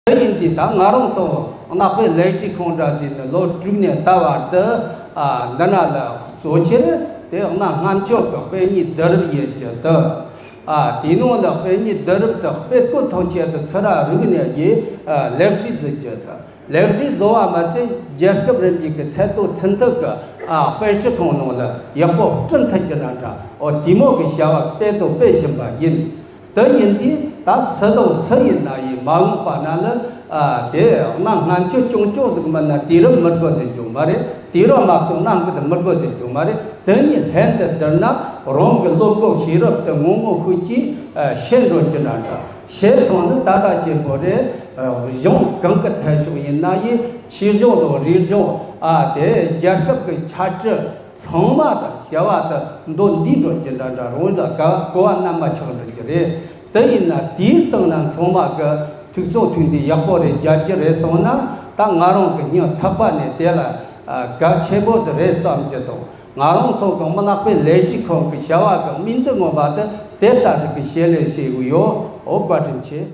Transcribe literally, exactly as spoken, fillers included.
དེ་ཡིན་དུས་ད་ང་རང་ཚོ་ནག་པའི་ལས་བྱེད་ཁང་འདྲ་ཟིག་ནི་ལོ་དྲུག་ནས་ད་བར་དུ་ཨ་འདི་ན་ལ་གཙོ་ཆེར་དེ་གནའ་སྔ་མཆོད་ཀྱི་དཔེ་རྙིང་བསྡུ་རུབ་ཡེད་རྒྱུ་དེ། ཨ་དེའི་ནང་ལ་དཔེ་རྙིང་བསྡུ་རུབ་དེ་དཔེ་སྐོར་ཐམས་ཅད་དུ་ཚུར་ར་རིག་ནས་ཡི་ལེགས་སྒྲིག་བཟོ་རྒྱུ་དེ། ལེགས་སྒྲིག་བཟོ་བ་མ་ཚད་རྒྱལ་ཁབ་རིམ་པའི་གི་ཚད་མཐོ་ཚུན་ཐུག་གི་ཨ་དཔེ་སྤྱི་ཁང་ནང་ལ་ཡག་པོ་བསྐྲུན་ཐུབ་རྒྱུ་ན་འདྲ། ཨོ་དེ་མོ་གི་བྱ་བ་སྤེལ་དང་སྤེལ་བཞིན་པ་ཡིན། དེ་ཡིན་དུས་ད་སུ་དང་སུ་ཡིན་ན་ཡིན་མ་འོངས་པ་ན་ལ་ཨ་དེ་གནའ་སྔ་མཆོད་ཅུང་ཅུང་ཟིག་མིན་ན་དུས་རབས་མི་དགོས་ཟེར་རྒྱུ་མ་རེད། དུས་རབས་མ་གཏོགས་གནའ་འགུལ་མི་དགོས་ཟེར་རྒྱུ་མ་རེད། དེ་གཉིས་ལྷན་དུ་བསྡུར་ན་རང་གི་བློ་སྒོ་ཤེས་རབ་དེ་ངོ་མ་ཤུགས་ཀྱིས་ཨ་ཤེས་འགྲོ་རྒྱུ་ན་འདྲ། ཤེས་སོང་ན་ད་ལྟ་ཆེན་པོ་རེད། ཨ་གཞུང་གང་གི་ཐད་ཕྱོགས་ཡིན་ན་ཡིན། ཆོས་གཞུང་དང་རིག་གཞུང་ཨ་དེ་རྒྱལ་ཁབ་ཀྱི་ཆ་འཕྲིན་ཚང་མ་དང་བྱ་བ་དང་མདོ་འདི་འགྲོ་རྒྱུ་འདྲ་འདྲ་རང་ལ་ག་གོ་བ་རྣམ་པ་ཆགས་འགྲོ་རྒྱུ་རེད། དེ་ཡིན་ན་དེའི་སྟེང་ན་ཚང་མ་གི་ཐུགས་ཚོགས་མཐུན་འདི་ཡག་པོ་རེད་རྒྱལ་རྒྱུ་རེད་སོང་ན། ད་ང་རང་གི་སྙིང་ཐག་པ་ནས་དེ་ལ་ཨ་གལ་ཆེན་པོ་ཟིག་རེད་བསམ་གྱི་འདུག་ང་རང་ཚོ་གི་མི་ནག་པའི་ལས་བྱེད་ཁང་གི་བྱ་བ་གི་སྨིན་དུ་མངོན་པ་དེ་དེ་ལྟ་བུ་གི་བྱེད་ལས་བྱེད་དགོས་ཡོད། ཨོ་བཀའ་དྲིན་ཆེ།